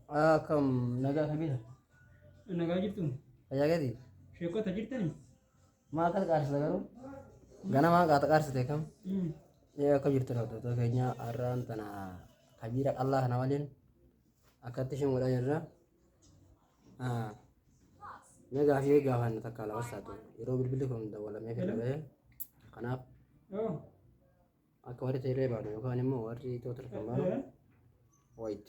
Akkam nagaa kabiira? Nagaa jirtu? Fayyaa keetii? Sheekota jirtani? Maal akkas qaarsita garuu? Ganamaa qaata qaarsite kam? Ee akka jirtu hordoftoota keenya har'aan tana kabiira qallaa kana waliin akkatti isheen godhaa jirra. Mee gaafii gaafanna takka lama taatu yeroo bilbilli kun dawwalamee fi dhabee kanaaf akka warri teelee baanu yookaan immoo warri itoo telefon baanu wayit.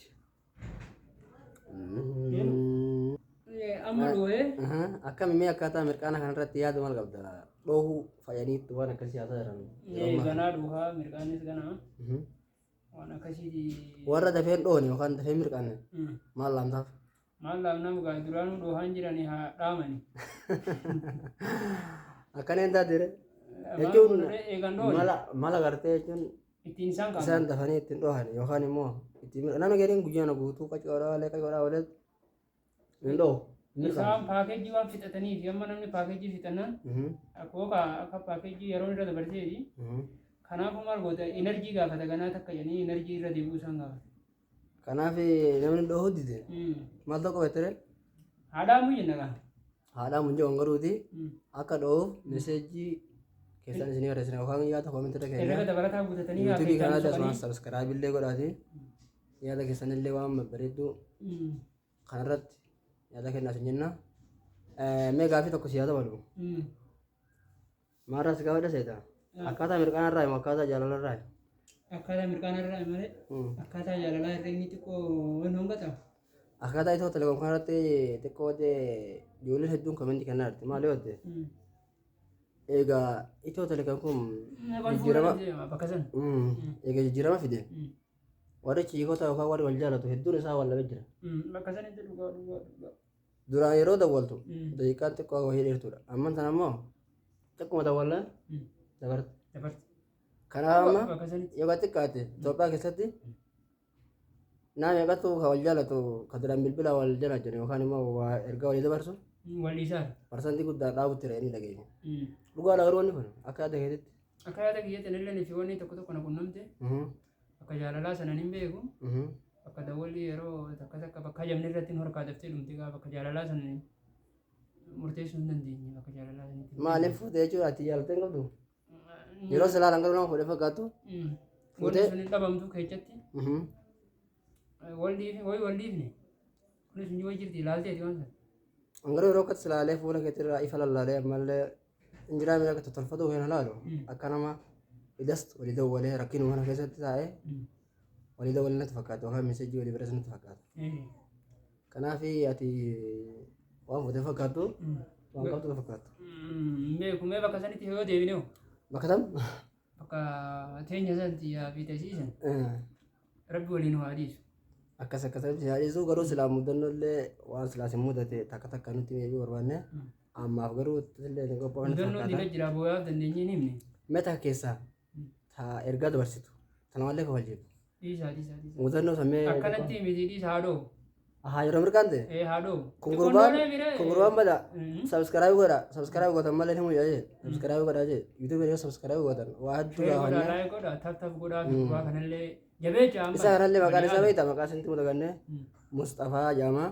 Amma dhoohee. Akkami mee akkaataa mirqaana kanarratti yaada maal qabda? Dhoohuu fayyaniitti waan akkasii haasaa jiran. Ganaa dhoohaa mirqaanis ganaa. Waan akkasiiti. Warra dafee hin dhoone yookaan dafee hin mirqaanne maal laamtaaf? Maal laamnaaf gaa duraanuu dhoohaan jirani haa dhaamani. Akkana hin taate ree. Jechuun Eegan dhoone. mala mala gartee jechuun Ittiin isaan qaama. Isaan dafanii ittiin dhohan yookaan immoo ittiin namni gariin guyyaana guutuu qacoodhaa olee qacoodhaa olee hin dhohu. Hin mirqaanu. Isaan paakeejii waan fixataniif amma namni paakeejii fixannaan akkoo akka paakeejii yeroon irra dabarteeti. Kanaafuu maal goota enerjii gaafata ganaa takka jedhanii enerjii irra deebi'uu isaan gaafata. Kanaaf namni dhohuu dide maal tokko beektere? Haadhaamuu jenna gaa. Haadhaa mun jedhan garuuti akka dhohuuf meseejii keessan isinii barreessina yookaan yaada koomentii irra Herrega keenya. dabalataa guutatanii gaa Yuutuubii keessaan kanatti asumaan soqanii. sabskiraayib illee godhaati. Yaada keessan illee waan babbareedduu kanarratti yaada kennaa isin jenna. Mee gaafii tokko si haa dabalu. Maarraa si gaafadha seeta? Akkaataa mirqaana irraa moo akkaataa jaalala irraa? Akkaataa mirqaana irraa malee akkaataa jaalalaa herregni xiqqoo waan hongata. Akkaataa itoo telekoom kanarratti xiqqoo ijoolleen hedduun komentii kennaa jirti. Maal yoo jette? Egaa itoo telekoom kun jijjiirama Bakka sana. Egaa jijjiirama fide warri chiikota yookaan warri wal jaalatu hedduun isaa wal dhabee jira. Bakka sanitti dhugaa dhugaa dhugaa. Duraan yeroo dawwaltu daqiiqaan xiqqoo wayii dheertuudha. Amman tana immoo xiqquma dawwallaan dabarte. Dabarte. Kanaaf amma Bakka sanitti. yoo xiqqaate Itoophiyaa keessatti nama meeqatu ka wal jaalatu ka duraan bilbila wal jaalatu yookaan immoo waa ergaa walii dabarsu Wal dhiisaa. parsantii guddaa dhaabutti jira inni dhageenya. Dhugaadha garuu wanni kun akka yaada keetitti. Akka yaada kiyyaatti anillee fi wanni tokko tokko na qunnamte bakka jaalalaa sana hin beeku. Bakka dawwalli yeroo takka takka bakka hajamni irratti nu harkaa daftee dhumte gaa bakka jaalalaa sana murteessuu hin dandeenye bakka jaalalaa sanitti. Maaliif fuute jechuudha ati jaalattee hin qabdu? Yeroo silaa lan garuu nama fuudhee fakkaattu. Wanni Fuutee? sun hin dhabamtu keessatti. Wal dhiifne wayi wal dhiifne. Kunis hin wayi jirti ilaalteeti waan sana. Garuu yeroo akkatti silaalee fuula keetirraa ifa lallaalee ammallee injiraa miidhaga tottolfatu hin halaalu. Akka nama idas walii dawwalee rakkinuma kana keessatti taa'ee walii dawwalee natti fakkaata yookaan meseejii walii barreessu natti fakkaata. Kanaaf ati waan fuutee fakkaattu waan qabdu fakkaattu. Beeku mee bakka sanitti yoo deebine hoo? Bakka tam? Bakka teenya santi yaa fi tasiisan rabbi waliin haa dhiisu. Akkas akkas si haa dhiisu garuu silaa mudannoo illee waan silaa si mudate takka takka nutti meebii barbaanne ammaaf garuu illee hin qophoofne Mudannoon fakkaata. dila jira booyaaf dandeenyee hin himne. Mee takka keessaa ta ergaa dabarsitu tana mallee kofalchiiftu. Dhiisaa dhiisaa dhiisaa. Mudannoo sammee. Akkanatti miti dhiisa haadhoo. Ahaa yeroo mirqaan ta'e. Ee haadhoo. Kun gurbaan kun gurbaan bada subscribe godha subscribe gootan malee himu jedhee subscribe godha jee YouTube yoo subscribe gootan waa hedduu Share godhaa gaafanne. like godhaa tap tap godhaa fi gurbaa kanallee jabeecha amma. Isa kanallee maqaan isaa beektaa maqaa isintti mudagannee Musxafaa jedhama.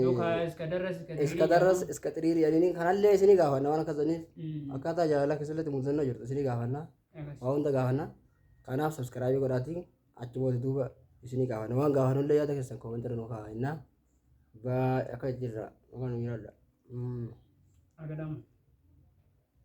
Yookaan iska darras iska Iska darras iska xiriirii jedhanii kanallee isinii gaafanna waan akkasaniif akkaataa jaalalaa keessatti mudannoo jirtu isinii gaafanna waa hunda gaafanna kanaaf subscribe godhaatii achi booda duuba isinii gaafanna waan gaafannullee yaada keessan koomentii irra nu kaa'aa jennaa baay'ee akka jirra yookaan nu jiraadha. Agadama.